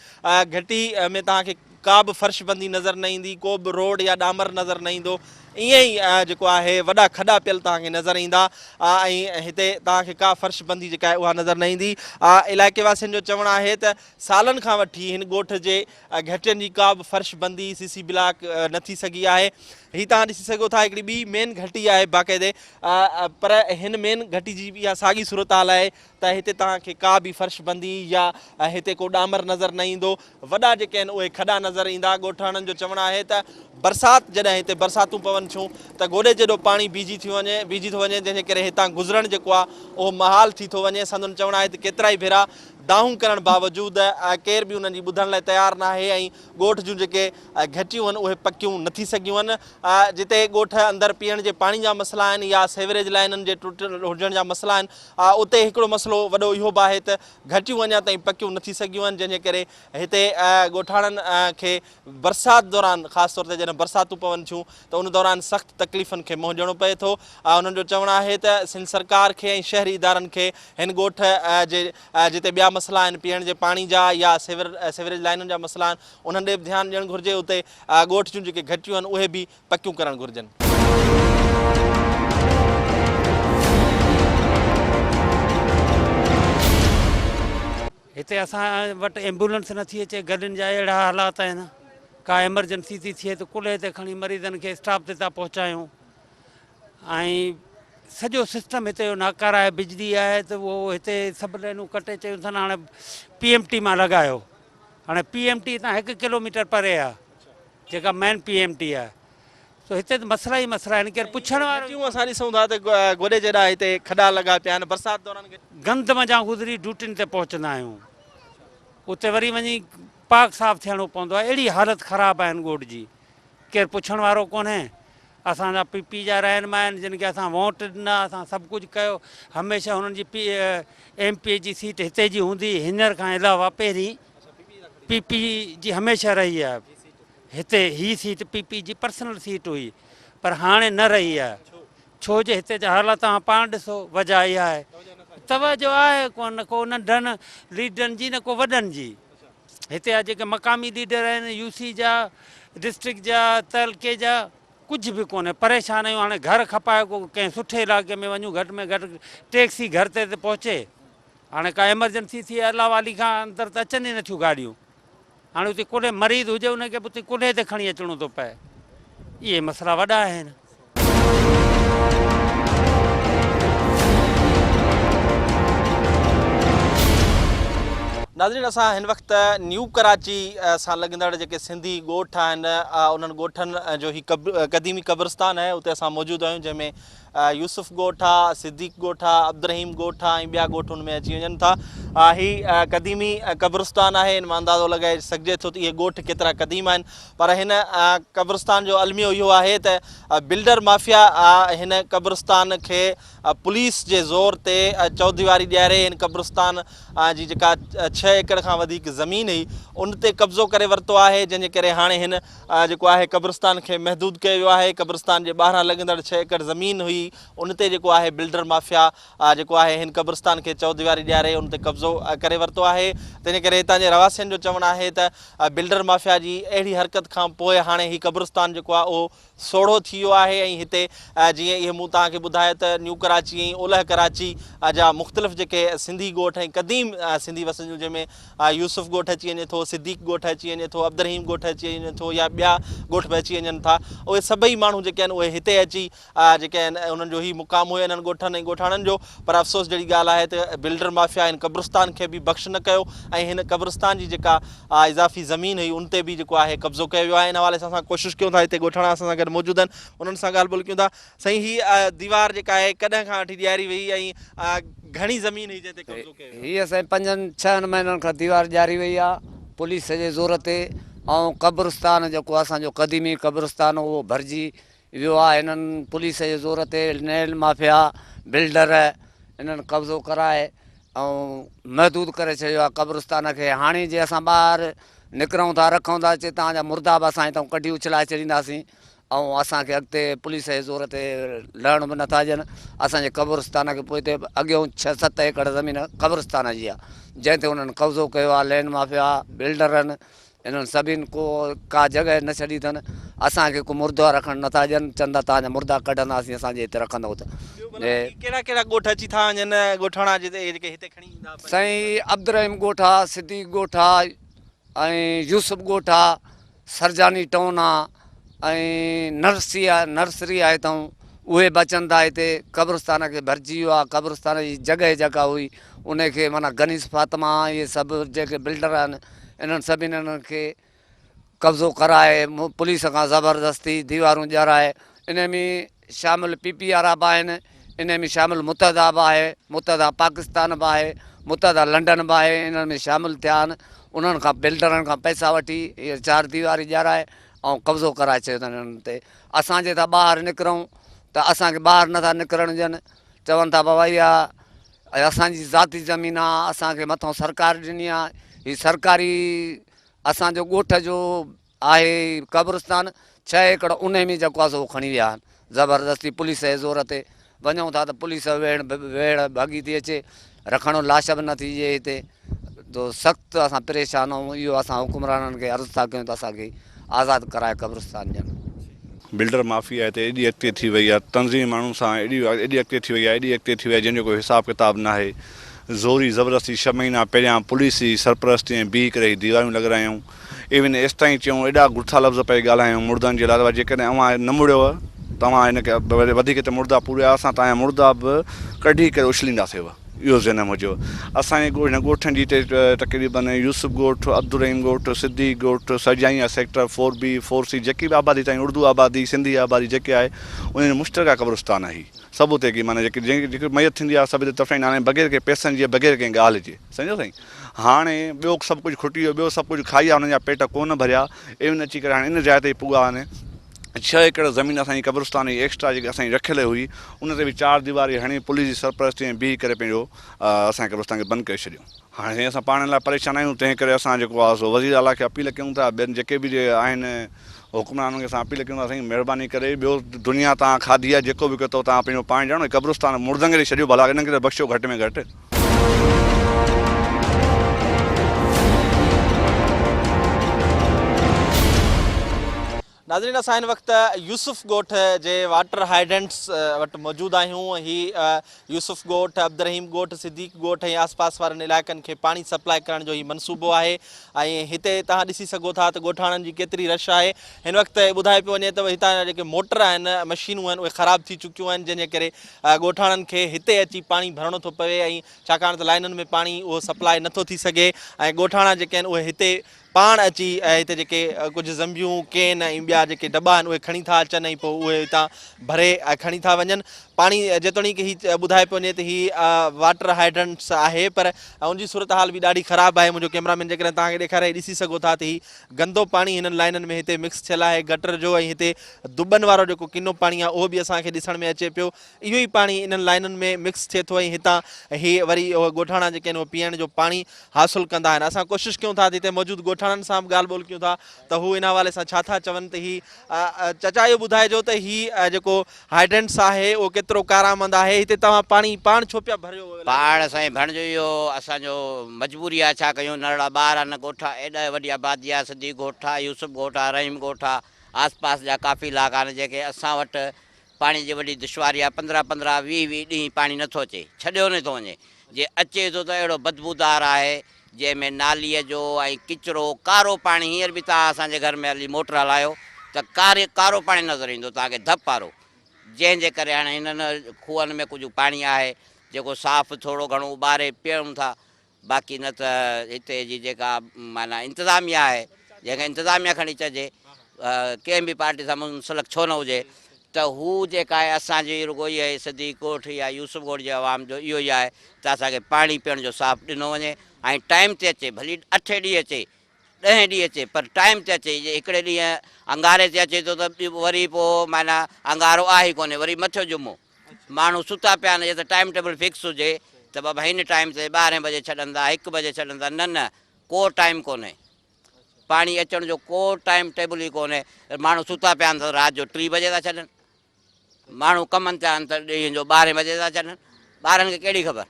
گهٽي ۾ توهان کي ڪا به فرش بندي نظر نه ايندي ڪو به روڊ يا ڏامر نظر نه ايندو ائين ئي جيڪو آهي وڏا کڏا پيل توهان کي نظر ايندا ۽ هتي توهان کي ڪا فرش بندي جيڪا آهي اها نظر نه ايندي. علائقي واسين جو چوڻ آهي ته سالن کان وٺي هن ڳوٺ جي گهٽين جي ڪا به فرش بندي سي سي بلاڪ نه ٿي سگهي آهي. هي توهان ڏسي سگهو ٿا هڪڙي ٻي مين گهٽي آهي باقاعدي پر هن مين گهٽي جي به اها ساڳي صورتحال آهي ته هتي توهان کي ڪا به فرش بندي يا هتي ڪو ڏامر نظر نه ايندو. وڏا جيڪي آهن اهي کڏا نظر ايندا. ڳوٺاڻن جو چوڻ آهي ته برسات جڏهن هتي برساتون پون ٿيون ته گوڏي جيڏو پاڻي بيهجي ٿيو وڃي بيهجي ٿو وڃي جنهن جي ڪري هتان گذرڻ جيڪو آهي اهو محال ٿي ٿو وڃي. سندن چوڻ آهي ته ڪيترائي ڀيرا دانهون ڪرڻ باوجود ڪير به انهن جي ٻڌڻ لاء تيار ناهي ۽ ڳوٺ جون جيڪي گهٽيون آهن اهي پڪيون نه ٿي سگهيون آهن. جتي ڳوٺ اندر پيئڻ جي پاڻي جا مسئلا آهن يا سيوريج لائينن جي ٽٽل هجڻ جا مسئلا آهن اتي هڪڙو مسئلو وڏو اهو به آهي ته گهٽيون اڃا تائين پڪيون نه ٿي سگهيون آهن جنهن جي ڪري هتي ڳوٺاڻن کي برسات دوران خاص طور تي جڏهن برساتون پون ٿيون ته ان دوران سخت تڪليفن کي منهن ڏيڻو پئي ٿو. انهن جو چوڻ آهي ته سنڌ سرڪار کي ۽ شهري ادارن کي هن ڳوٺ جي جتي ٻيا مسئلا آهن پيئڻ جي پاڻي جا يا سيوريج لائينن جا مسئلا آهن انهن ڏي به ڌيان ڏيڻ گهرجي اتي ڳوٺ جون جيڪي گهٽيون آهن اهي به پڪيون ڪرڻ گهرجن. هتي اسان وٽ ايمبولنس نٿي اچي گڏين جا اهڙا حالات آهن ڪا ايمرجنسي ٿي ٿئي ته ڪلهي تي کڻي مريضن کي اسٽاپ تي ٿا پهچايون ۽ سڄو سسٽم هتي جو ناڪاره آهي بجلي آهي ته اهو هتي سڀ لائنون ڪٽي چيون اٿن هاڻي پي ايم ٽي مان لڳايو هاڻي پي ايم ٽي هتان هڪ ڪلوميٽر پري آهي جيڪا مين پي ايم ٽي آهي سو هتي ته مسئلا ئي مسئلا آهن ڪير پڇڻ وارو ئي گهٽيون اسان ڏسون ٿا ته گوڏي جيڏا هتي کڏا لڳا پيا آهن برسات دوران گهٽيون. گند منجهان گذري ڊيوٽين تي پهچندا آهيون اتي وري وڃي پاڪ صاف ٿيڻو پوندو آهي اهڙي حالت خراب آهن ڳوٺ جي ڪير پڇڻ وارو ڪونهي اسان جا پي پي جا رهنما آهن جن کي اسان ووٽ ڏنا اسان سڀ ڪجهه ڪيو هميشه هنن جي پي ايم پي جي سيٽ هتي جي هوندي هينئر کان علاوه پهرين پي پي جي هميشه رهي آهي هتي هي سيٽ پي پي جي پرسنل سيٽ هئي پر هاڻي نه رهي آهي ڇو جو هتي جا حالات توهان پاڻ ڏسو وجه اها آهي توجه آهي ڪونه نه ڪو ننڍن ليڊرن جي نه ڪو وڏن جي هتي جا جيڪي مقامي ليڊر آهن يو سي جا ڊسٽرڪٽ جا تعلقي جا ڪجهه به ڪونهي پريشان آهيون هاڻي گهر کپائي ڪو ڪنهن سٺي علائقي ۾ وڃون گهٽ ۾ گهٽ ٽيڪسي گهر تي ته پهچي هاڻي ڪا ايمرجنسي ٿئي الله والي کان اندر ته اچن ئي نٿيون گاڏيون هاڻي اتي ڪوڏي مريض هجي ان کي به اتي ڪلهي تي کڻي اچڻو ٿو پئي اهي مسئلا وڏا آهن. ناظرين اسان هن وقت نيو ڪراچي سان لڳندڙ جيڪي سنڌي ڳوٺ آهن انهن ڳوٺن جو هي قديمي قبرستان آهي اتي اسان موجود آهيون جنهن ۾ يوسف ڳوٺ آ، صديق ڳوٺ آ، عبدالرحيم ڳوٺ آ ۽ ٻيا ڳوٺ ان ۾ اچي وڃن ٿا. هي قديمي قبرستان آهي ان مان اندازو لڳائي سگهجي ٿو ته اهي ڳوٺ ڪيترا قديم آهن پر هن قبرستان جو الميو اهو آهي ته بلڊر مافيا هن قبرستان کي پوليس جي زور تي چوديواري ڏياري هن قبرستان جي جيڪا ڇهه ايڪڙ کان وڌيڪ زمين هئي ان تي قبضو ڪري ورتو آهي جنهن جي ڪري هاڻي هن جيڪو آهي قبرستان کي محدود ڪيو ويو آهي، قبرستان جي ٻاهران لڳندڙ ڇهه ايڪڙ زمين هئي ان تي جيڪو آهي بلڊر مافيا جيڪو آهي هن قبرستان کي چوديواري ڏياري ان تي قبضو ڪري ورتو آهي تنهن ڪري هتان جي رهواسين جو چوڻ آهي ته بلڊر مافيا جي اهڙي حرڪت کان پوء هاڻي هي قبرستان جيڪو آهي اهو سوڙهو ٿي ويو آهي ۽ هتي جيئن اهي مون توهان کي ٻڌايو ته نيو ڪراچي ۽ اولهه ڪراچي جا مختلف جيڪي سنڌي ڳوٺ ۽ قديم سنڌي وسنديون جنهن ۾ يوسف ڳوٺ اچي وڃي ٿو، صديق ڳوٺ اچي وڃي ٿو، عبدالرحيم ڳوٺ اچي وڃي ٿو يا ٻيا ڳوٺ به اچي وڃن ٿا اهي سڀئي ماڻهو جيڪي آهن اهي هتي اچي جيڪي آهن انهن جو هي مقام هيو انهن ڳوٺن ۽ ڳوٺاڻن جو پر افسوس جهڙي ڳالهه آهي ته بلڊر مافيا هن قبرستان. قبرستان کي به بخش نه ڪيو ۽ هن قبرستان جي جيڪا اضافي زمين هئي ان تي به جيڪو آهي قبضو ڪيو ويو آهي ان حوالي سان اسان ڪوشش ڪيون ٿا هتي ڳوٺاڻا اسان سان گڏ موجود آهن انهن سان ڳالهه ٻولهه ڪيون ٿا سائين هي ديوار جيڪا آهي ڪڏهن کان وٺي ڏياري وئي ۽ گهڻي زمين هئي جنهن تي قبضو ڪيو ويو؟ هي سائين پنجن ڇهن مهينن کان ديوار ڏياري وئي آهي پوليس جي زور تي ۽ قبرستان جيڪو اسان جو قديمي قبرستان هو اهو ڀرجي ويو آهي هنن پوليس جي زور تي لينڊ مافيا بلڊر انهن قبضو ڪرائي ۽ محدود ڪري ڇڏيو آهي قبرستان کي هاڻي جي اسان ٻاهر نڪرون ٿا رکون ٿا چي توهان جا مردا به اسان هتان ڪڍي اڇلائي ڇڏينداسين ۽ اسان کي اڳتي پوليس جي زور تي لهڻ به نٿا ڏين. اسان جي قبرستان کي پوئتي اڳيون ڇهه ست ايڪڙ زمين قبرستان جي آهي جنهن تي انهن قبضو ڪيو آهي لينڊ مافيا بلڊرن انهن سڀني ڪو ڪا جڳهه نه ڇڏي اٿن اسان کي ڪو مردو رکڻ نٿا ڏين چون ٿا توهان جا مردا ڪڍنداسين اسان جي هتي رکندؤ ته ڪهڙا ڪهڙا ڳوٺ اچي ٿا وڃن ڳوٺاڻا جيڪي هتي کڻي ايندا سائين عبدالرحيم ڳوٺ آ صديق ڳوٺ آ ۽ يوسف ڳوٺ آ سرجاني ٽائون آ ۽ نرسي آ نرسري آ هتان اهي به اچن ٿا هتي قبرستان کي ڀرجي ويو آ قبرستان جي جڳهه جيڪا هئي ان کي معنيٰ غنيس فاطمه اهي سڀ جيڪي بلڊر آهن انهن سڀني انهن کي قبضو ڪرائي پوليس کان زبردستي ديوارون ڄارائي ان ۾ شامل پي پي آر به آهن انهي ۾ شامل متحده به آهي متحده پاڪستان به آهي متحده لنڊن به آهي انهن ۾ شامل ٿيا آهن انهن کان بلڊرن کان پئسا وٺي هي چار ديواري ڄارائي ۽ قبضو ڪرائي ڇڏيو اٿن انهن تي اسان جي ٿا ٻاهر نڪرون ته اسان کي ٻاهر نٿا نڪرڻ ڏين چون ٿا بابا اها اسان جي ذاتي زمين آهي اسان کي مٿان سرڪار ڏني آهي هي سرڪاري اسان جو ڳوٺ جو آهي قبرستان ڇهه ايڪڙ انهي ۾ جيڪو آهي سو کڻي ويا آهن زبردستي پوليس جي زور تي وڃون ٿا ته پوليس ويڙ ويڙ ڀڳي ٿي اچي رکڻ لاش به نٿي ڏئي هتي تو سخت اسان پريشان آهيون اهو اسان حڪمرانن کي عرض ٿا ڪيون ته اسان کي آزاد ڪرائي قبرستان ڏين. بلڊر مافيا هتي ايڏي اڳتي ٿي وئي آهي تنظيمي ماڻهن سان ايڏي ايڏي اڳتي ٿي وئي آهي ايڏي اڳتي ٿي وئي آهي جنهن جو ڪوئي حساب ڪتاب ناهي زوري زبردستي ڇهه مهينا پهريان پوليس جي سرپرستي ۾ بيهي ڪري هي ديواريون لڳرايائون ايون ايستائين چيائون ايڏا گٿا لفظ پئي ڳالهايائون مڙدن جي لاء ته جيڪڏهن اوهان نه مڙيو ته اوهان هن کي وڌيڪ هتي مڙدا پوريا اسان توهان جا مڙدا به ڪڍي ڪري اڇلينداسين اهو ذهن ۾ هجيو اسان جي هن ڳوٺن جي هتي تقريبن يوسف ڳوٺ عبدالرحيم ڳوٺ صديق ڳوٺ سرجائيا سيڪٽر فور بي فور سي جيڪي به آبادي تائين اردو آبادي سنڌي آبادي جيڪي آهي انهن جو مشترڪه قبرستان آهي سڀ اتي ڪي معنيٰ جيڪي جنهن جيڪي ميت ٿيندي آهي سڀ اتي دفنائيندا آهن بغير ڪنهن پئسن جي بغير ڪنهن ڳالهه جي سمجهيو سائين هاڻي ٻيو سڀ ڪجهه کٽي ويو ٻيو سڀ ڪجهه کائي ويا انهن جا پيٽ ڪونه ڀريا ايون اچي ڪري هاڻي ان جاء تي پڳا آهن ڇهه ايڪڙ زمين اسان جي قبرستان جي ايڪسٽرا جيڪي اسان جي رکيل هئي ان تي به چار ديواري هڻي پوليس جي سرپرستي ۾ بيهي ڪري پنهنجو اسان جي قبرستان کي بند ڪري ڇڏيو هاڻي سائين اسان پاڻ ان لاء پريشان آهيون تنهن ڪري اسان جيڪو آهي سو وزير اعليٰ کي اپيل ڪيون ٿا ٻين جيڪي به آهن حڪمرانن کي اسان اپيل ڪيون ٿا سائين مهرباني ڪري ٻيو دنيا توهان کاڌي آهي جيڪو به ڪيو اٿو توهان پنهنجو پاڻ ڄاڻو هي قبرستان مڙدن کي ڏئي ڇڏيو ڀلا انهن کي ته بخشيو گهٽ ۾ گهٽ. ناظرين اسان هن وقت يوسف ڳوٺ جي واٽر هائيڊنٽس وٽ موجود آهيون هي يوسف ڳوٺ عبدالرحيم ڳوٺ صديق ڳوٺ ۽ آس پاس وارن علائقن کي پاڻي سپلاء ڪرڻ جو هي منصوبو آهي ۽ هتي توهان ڏسي سگهو ٿا ته ڳوٺاڻن جي ڪيتري رش آهي هن وقت ٻڌايو پيو وڃي ته هتان جا جيڪي موٽر آهن مشينون آهن اهي خراب ٿي چڪيون آهن جنهن جي ڪري ڳوٺاڻن کي هتي اچي پاڻي ڀرڻو ٿو پوي ۽ ڇاڪاڻ ته لائنن ۾ پاڻي اهو سپلاء نٿو ٿي سگهي ۽ ڳوٺاڻا جيڪي آهن اهي هتي پاڻ اچي ۽ هتي جيڪي ڪجهه زنبيون، ڪين ۽ ٻيا جيڪي ڊٻا آهن اهي کڻي ٿا اچن ۽ پوء اهي هتان ڀري کڻي ٿا وڃن. پاڻي جيتوڻيڪ هي ٻڌايو پيو وڃي ته هي واٽر هائيڊرنٽس آهي پر ان جي صورتحال به ڏاڍي خراب آهي. منهنجو ڪئميرا مين جيڪڏهن توهان کي ڏيکاري ڏسي سگهو ٿا ته هي گندو پاڻي هنن لائنن ۾ هتي مڪس ٿيل آهي گٽر جو ۽ هتي دٻن وارو جيڪو ڪنو پاڻي آهي اهو به اسان کي ڏسڻ ۾ اچي پيو. اهو ئي پاڻي انهن لائنن ۾ مڪس ٿئي ٿو ۽ هتان هي وري اهي ڳوٺاڻا جيڪي آهن اهي پيئڻ جو پاڻي حاصل ڪندا آهن. اسان ڪوشش ڪيون ٿا ته هتي موجود ڳوٺاڻن سان به ڳالهه ٻولهه ڪيون ٿا ته هو ان حوالي سان ڇا ٿا چون ته هي چچا اهو ٻڌائجو ته هي جيڪو هائيڊرنٽس آهي اهو ڪيترو ڪارآمد آهي هتي توهان پاڻي پاڻ ڇو پيا ڀريو؟ پاڻ سائين ڀرڻ جو اهو اسان جو مجبوري آهي ڇا ڪيون ننڍڙا ٻار آهن ڳوٺ آهي ايڏا وڏي آبادي آهي سڌي ڳوٺ آهي يوسف ڳوٺ آهي رحيم ڳوٺ آهي آس پاس جا ڪافي علائقا آهن جيڪي اسان وٽ پاڻي جي وڏي دشواري آهي، پندرهن پندرهن ويهه ويهه ڏينهن پاڻي نٿو اچي، ڇڏيو نٿو وڃي، جي اچي ٿو ته اهڙو بدبودار آهي، جنهن ۾ ناليء جو ۽ ڪچرو، ڪارو پاڻي، هينئر به توهان اسان جي گهر ۾ هلي موٽر هلايو ته ڪاري ڪارو پاڻي نظر ايندو توهان کي ڌپ وارو، جنهن جي ڪري هاڻي هنن کوهن ۾ ڪجهه پاڻي آهي، جيڪو صاف ٿورو گهڻو اٻاري پيئون ٿا. باقي نه ته هتي جي جيڪا معنيٰ انتظاميا آهي جنهن کي انتظاميا کڻي چئجي ڪنهن به پارٽي سان منسلڪ ڇو نه هجي ته هو جيڪا آهي اسان جي رڳو اها ئي صديق ڳوٺ يا يوسف ڳوٺ جي عوام جو اهو ئي آهي ته اسان کي پاڻي پيئڻ جو صاف ڏنو وڃي ۽ ٽائيم تي اچي ڀلي اٺين ڏينهن اچي ڏهين ڏينهن اچي پر ٽائيم تي اچي جي هڪڙي ڏينهن انگاري تي اچي ٿو ته وري پوء معنيٰ انگارو آهي ئي ڪونهي وري مٿيون جمعو ماڻهو ستا پيا آهن جي ته ٽائيم ٽيبل فڪس هجي ته بابا هن ٽائيم تي ٻارهين بجي ڇڏندا هڪ بجي ڇڏندا نه نه ڪو ٽائيم ڪونهي پاڻي اچڻ جو ڪو ٽائيم ٽيبل ئي ڪونهي ماڻهو ستا پيا آهن ته رات جو ٽي بجي ٿا ڇڏن ماڻهو ڪمن تي آهن ته ڏينهن جو ٻارهين بجي ٿا ڇڏن ٻارن کي ڪهڙي خبر.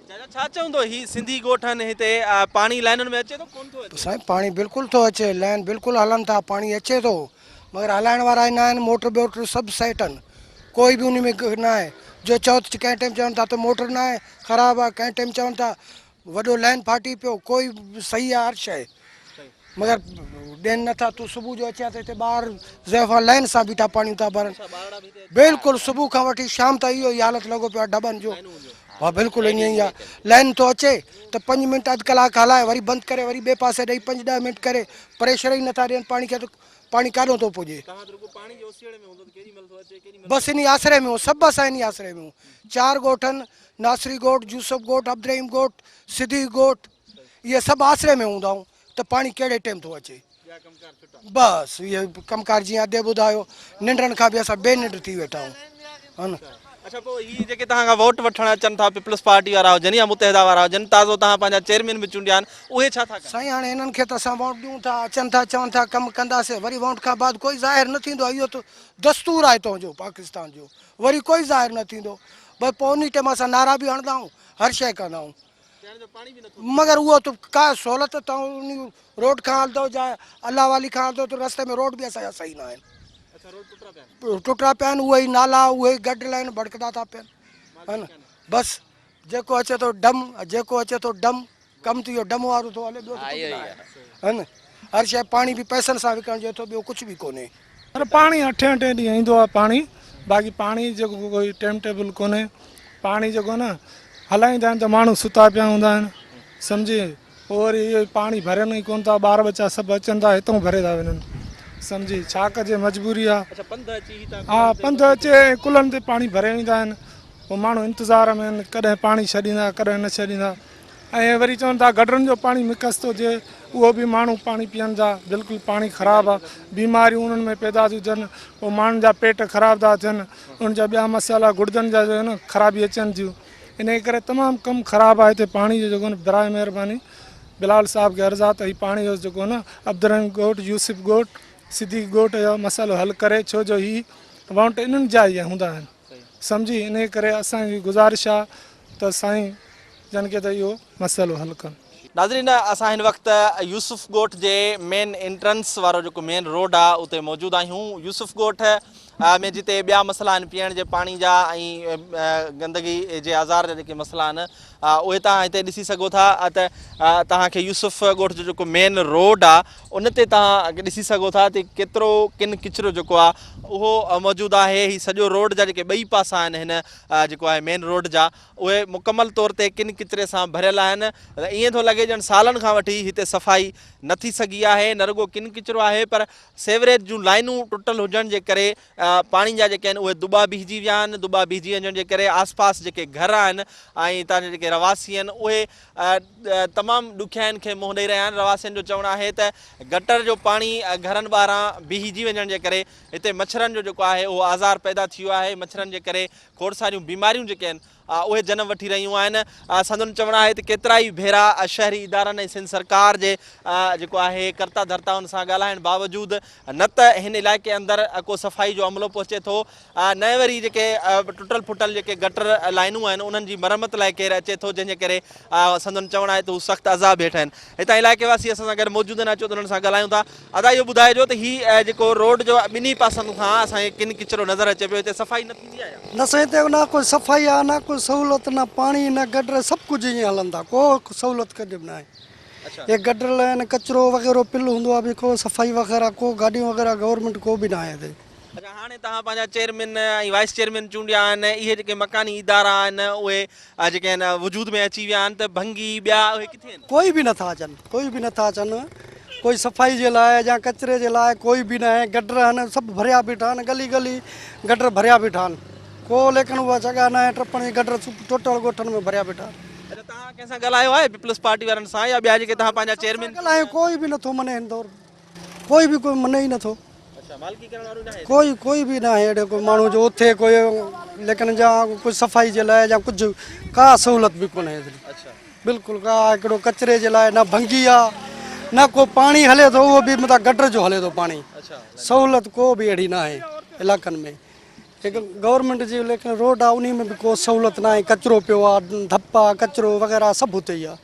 چاچا ڇا چوندو هي سنڌي ڳوٺ آهن هتي پاڻي لائنن ۾ اچي ٿو ڪون ٿو اچي. سائين پاڻي بلڪل ٿو اچي لائن بلڪل هلن ٿا پاڻي اچي ٿو مگر هلائڻ وارا ئي نه آهن موٽر ٻوٽر سڀ سيٽ آهن ڪوئي به انهي ۾ نه آهي جو چئو ته ڪنهن ٽيم چون ٿا ته موٽر نه آهي خراب آهي ڪنهن ٽيم چون ٿا وڏو لائن ڦاٽي پيو ڪوئي صحيح آهي هر شيء مگر ڏين نٿا تون صبح جو اچين ته هتي ٻار زائفان لائن سان بيٺا پاڻي ٿا ڀرن بلڪل صبح کان وٺي شام تائين اهو ئي حالت لڳو پيو آهي ڊٻن جو ها بلڪل ائين ئي آهي لائن ٿو اچي ته پنج منٽ اڌ ڪلاڪ هلائي وري بند ڪري وري ٻئي پاسي ڏئي پنج ڏهه منٽ ڪري پريشر ئي نٿا ڏين پاڻي کي ته پاڻي ڪاڏو ٿو پڄي بس انهي آسري ۾ سڀ اسان انهي آسري ۾ چار ڳوٺن ناصري ڳوٺ، يوسف ڳوٺ، عبدالرحيم ڳوٺ، صديق ڳوٺ اهي سڀ آسري ۾ هوندا آهيون ته پاڻي ڪهڙي ٽيم ٿو اچي. بس اهي ڪم ڪار جيئن ادي ٻڌايو ننڊن کان به اسان بي ننڊ ٿي ويٺا آهيون ها نه. اڇا پوء هي جيڪي توهان کان ووٽ وٺڻ اچن ٿا پيپلز پارٽي وارا هجن يا متحده وارا هجن تازو توهان پنهنجا چيئرمين به چونڊيا آهن اهي ڇا ٿا ڪن؟ سائين هاڻي هنن کي ته اسان ووٽ ڏيون ٿا اچن ٿا چون ٿا ڪم ڪنداسين وري ووٽ کان بعد ڪوئي ظاهر نه ٿيندو آهي اهو ته دستور آهي تنهنجو پاڪستان جو وري ڪوئي ظاهر نه ٿيندو بس پوء انهي ٽيم اسان نعرا به هڻندا آهيون هر شيء ڪندا آهيون مگر اهو ته ڪا سهولت توهان انهي روڊ کان هلندو جا الله والي کان هلندو ته رستي ۾ روڊ به اسان جا صحيح نه آهن ٽٽا پيا آهن اهي ئي نالا اهي ئي گڊ لائن ڀڙڪندا ٿا پين بس جيڪو اچي ٿو ڊم جيڪو اچي ٿو ڊم ڪم ته اهو ڊم وارو ٿو هلي ٻيو ته ڪجهه ناهي ها نه هر شيء پاڻي به پئسن سان وڪڻجي ٿو ٻيو ڪجهه به ڪونهي. پر پاڻي اٺين اٺين ڏينهن ايندو آهي پاڻي باقي پاڻي جيڪو ڪوئي ٽيم ٽيبل ڪونهي پاڻي جيڪو نه هلائيندا آهن ته ماڻهو ستا پيا هوندا آهن سمجهي پوء وري اهو پاڻي ڀرين ئي ڪونه ٿا ٻار ٻچا سڀ اچن ٿا هتون ڀري ٿا وڃن سمجهي ڇا ڪجي مجبوري آهي ها پنڌ اچي ۽ ڪلهن تي پاڻي ڀري ويندا آهن پوء ماڻهو انتظار ۾ آهن ڪڏهن پاڻي ڇڏيندا ڪڏهن نه ڇڏيندا ۽ وري چون ٿا گٽرن جو پاڻي مڪس ٿو ٿئي اهو به ماڻهو پاڻي پيئن ٿا بلڪل پاڻي خراب آ بيماريون انهن ۾ پيدا ٿيون ٿين پوء ماڻهن جا پيٽ خراب ٿا ٿين انهن جا ٻيا مسئلا گڙدن جا جو آهن خرابي اچن ٿيون انهي ڪري تمام ڪم خراب آ هتي پاڻي جو جيڪو آهي براء مهرباني بلاول صاحب کي عرض آ ته هي پاڻي جو جيڪو آهي نه عبدالرحيم ڳوٺ يوسف ڳوٺ صديق ڳوٺ جو مسئلو حل ڪري ڇو جو هي وونٽ انهن جا ئي هوندا آهن سمجهي انهي ڪري اسان جي گذارش آ ته سائين جن کي ته اهو مسئلو حل ڪن. ناظرين اسان هن وقت يوسف ڳوٺ جي مين انٽرنس وارو جيڪو مين روڊ آ اتي موجود آهيون يوسف ڳوٺ ۾ جتي ٻيا مسئلا آهن پيئڻ جي پاڻي جا ۽ گندگي جي آزار جا جيڪي مسئلا آهن اهي توهان هتي ڏسي سگهو ٿا ته توهان کي يوسف ڳوٺ جو جيڪو مين روڊ آ ان تي توهان ڏسي سگهو ٿا ته ڪيترو ڪن ڪچرو جيڪو آ اهو موجود آهي هي سڄو روڊ جا جيڪي ٻئي پاسا آهن هن جيڪو آهي مين روڊ جا اهي مڪمل طور تي ڪن ڪچري سان ڀريل آهن ته ائين ٿو لڳي ڄڻ سالن کان وٺي هتي صفائي نه ٿي سگهي آهي نه رڳو ڪن ڪچرو آهي پر سيوريج جون لائنون ٽٽل هجڻ جي ڪري پاڻي جا جيڪي آهن اهي دٻا بيهجي ويا آهن دٻا بيهجي وڃڻ جي ڪري آس پاس جيڪي گهر آهن ۽ هتان جا جيڪي رهواسي آهن اهي تمام ڏکيائين کي منهن ڏئي رهيا آهن رهواسين جو چوڻ آهي ته گٽر جو پاڻي گهرن ٻاهران بيهجي وڃڻ جي ڪري هتي مڇرن جو جيڪو آهي اهو آزار پيدا ٿي ويو آهي، مڇرن جي ڪري کوڙ ساريون بيماريون جيڪي آهن اهي جنم وٺي رهيون آهن، سندن چوڻ آهي ته ڪيترائي ڀيرا شهري ادارن ۽ سنڌ سرڪار جي جيڪو آهي ڪرتا ڌرتائن سان ڳالهائڻ باوجود نه ته هن علائقي اندر ڪو صفائي جو عملو پهچي ٿو نه وري جيڪي ٽٽل ڦٽل جيڪي گٽر لائنون آهن انهن جي مرمت لاء ڪير اچي ٿو جنهن جي ڪري سندن چوڻ آهي ته هو سخت عذاب هيٺ آهن هتان علائقي واسي اسان سان گڏ موجود آهن اچو ته انهن سان ڳالهايون ٿا ادا اهو ٻڌائجو ته هي جيڪو روڊ جو ٻنهي پاسن کان اسان کي ڪن ڪچرو نظر اچي پيو هتي صفائي نه ٿيندي آهي ڇا؟ نه سائين هتي نه ڪو صفائي آهي نه ڪو سهولت نه پاڻي نه گٽر سڀ ڪجهه ائين هلن ٿا ڪو سهولت ڪجهه به ناهي هي گٽر لائن ڪچرو وغيره پل هوندو آهي به ڪو صفائي وغيره ڪو گاڏيون وغيره گورنمينٽ ڪو به ناهي هتي. اڇا هاڻي توهان پنهنجا چيئرمين ۽ وائيس چيئرمين چونڊيا آهن اهي جيڪي مڪاني ادارا آهن اهي جيڪي آهن وجود ۾ اچي ويا آهن ته ڀنگي ٻيا اهي ڪٿي آهن؟ ڪوئي به نٿا اچن ڪوئي به نٿا اچن ڪوئي صفائي جي لاء يا ڪچري جي لاء ڪوئي به ناهي گٽر آهن سڀ ڀريا بيٺا آهن گلي گلي گٽر ڀريا بيٺا آهن ڪو ليڪن اها جڳهه ناهي ٽپڻ جي گٽر ٽوٽل ڳوٺن ۾ ڀريا بيٺا آهن. اڇا توهان ڪنهن سان ڳالهايو آهي پيپلز پارٽي وارن سان يا ٻيا جيڪي توهان پنهنجا چيئرمين ڳالهايو ڪوئي به نٿو مڃي هن دور ڪوئي به ڪوئي مڃي ئي نٿو. اڇا مالڪي ڪرڻ وارو ناهي. ڪوئي ڪوئي به ناهي اهڙو ڪو ماڻهو جو اٿي ڪوئي ليڪن جا ڪجهه صفائي جي لاء يا ڪجهه ڪا سهولت به ڪونهي ايتري بلڪل ڪا هڪڙو ڪچري جي لاء نه ڀنگي آ نه ڪو پاڻي هلي ٿو اهو به متان گٽر جو هلي ٿو پاڻي سهولت ڪو به اهڙي ناهي علائقن ۾ هڪ گورنمينٽ جي ليڪن روڊ آ انهي ۾ به ڪو سهولت ناهي ڪچرو پيو آ ڌپ آ ڪچرو وغيره سڀ اتي ئي آ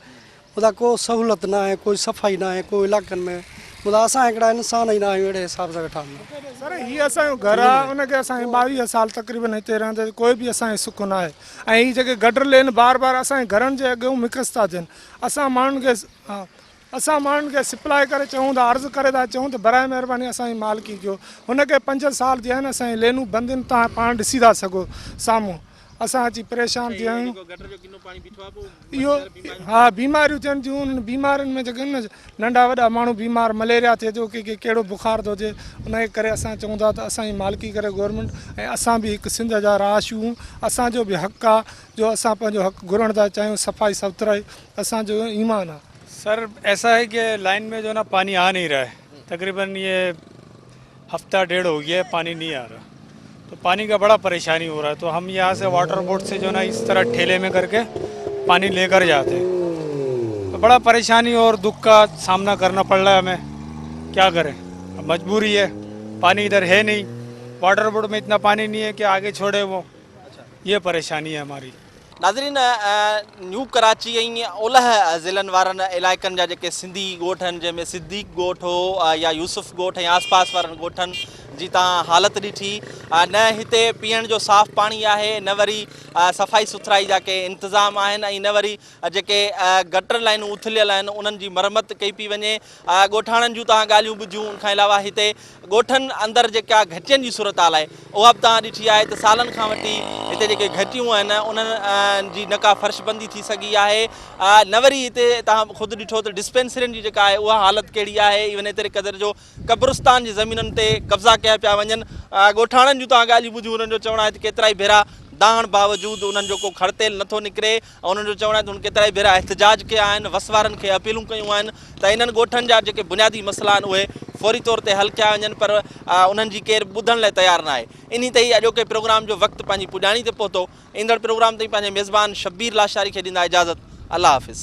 مطلب ڪو سهولت ناهي ڪوئي صفائي ناهي ڪو علائقن ۾ مطلب اسان هڪڙا انسان ئي ناهيون اهڙي حساب سان ويٺا آهيون. سر هي اسان جو گهر آ ان کي اسان کي 22 سال تقريبن هتي رهندي ڪوئي به اسان کي سک ناهي ۽ هي جيڪي گٽر لين بار بار اسان جي گهرن جي اڳيون مڪس ٿا ٿين اسان ماڻهن کي اسان ماڻهن کي سپلاء ڪري چئون ٿا عرض ڪري ٿا چئون ته برائي مهرباني اسان جي مالڪي ڪيو هن کي 5 سال ٿيا آهن اسان جي لينون بند آهن توهان پاڻ ڏسي ٿا سگهو سامهون اسان اچي پريشان ٿيا آهيون اهو ها بيماريون ٿين ٿيون انهن بيمارين ۾ جيڪي آهن ننڍا وڏا ماڻهو بيمار مليريا ٿئي ٿو ڪي ڪهڙو بخار ٿو ٿئي ان جي ڪري اسان چئون ٿا ته اسان جي مالڪي ڪري گورنمينٽ ۽ اسان به هڪ سنڌ جا رهاشي آهيون اسان جو به حق آهي جو اسان پنهنجو حق گهرڻ ٿا چاهيون صفائي سٿرائي اسان جو ايمان آهي. سر ايسا هي ڪي لائن ۾ جو نا پاني آ نهي رها هي تقريبن يه هفته ڊيڙ هو گيا هي پاني نهي آ رها تو پاني کا بڙا پريشاني هو رها هي تو هم يهان سي واٽر بورڊ سي جو نا اس طرح ٺيلي ۾ ڪر ڪي پاني لي ڪر جاتي هي تو بڙا پريشاني اور دک کا سامنا ڪرنا پڙ رها هي همي ڪيا ڪري مجبوري هي پاني ادھر هي نهي واٽر بورڊ ۾ اتنا پاني نهي هي ڪي آگي ڇوڙي وو يه پريشاني هي هماري. ناظرين نيو ڪراچي ۽ اولهه ضلعن وارن علائقن جا جيڪي سنڌي ڳوٺ آهن جنهن ۾ صديق ڳوٺ هو يا يوسف ڳوٺ ۽ آس پاس وارن ڳوٺن جي تان حالت ڏٺي نه هتي پيئڻ جو صاف پاڻي آهي نه وري صفائي سٿرائي جا ڪي انتظام آهن ۽ نه وري جيڪي گٽر لائنون اٿليل آهن انهن جي مرمت ڪئي پئي وڃي ڳوٺاڻن جون توهان ڳالهيون ٻڌيون ان کان علاوه هتي ڳوٺن اندر جيڪا گهٽين جي صورتحال آهي اها به توهان ڏٺي آهي ته سالن کان وٺي هتي جيڪي گهٽيون آهن انهن جي نه ڪا فرش بندي ٿي سگهي آهي نه وري هتي توهان خود ڏٺو ته ڊسپينسرين جي جيڪا آهي اها حالت ڪهڙي آهي ايون ايتري قدر جو قبرستان جي زمينن تي قبضا ڪيا پيا وڃن. ڳوٺاڻن جون توهان ڳالهيون ٻڌيون انهن جو چوڻ آهي ته ڪيترائي ڀيرا دانهڻ باوجود انهن جو ڪو کڙ تيل نٿو نڪري ۽ انهن جو چوڻ آهي ته هن ڪيترائي ڀيرا احتجاج ڪيا آهن وس وارن کي اپيلون ڪيون آهن ته انهن ڳوٺن جا جيڪي بنيادي مسئلا آهن اهي فوري طور تي حل ڪيا وڃن پر انهن جي ڪير ٻڌڻ لاء تيار ناهي انهي تي ئي اڄوڪي پروگرام جو وقت پنهنجي پڄاڻي تي پهتو ايندڙ پروگرام تائين پنهنجي ميزبان شبير لاشاري کي ڏيندا اجازت الله حافظ.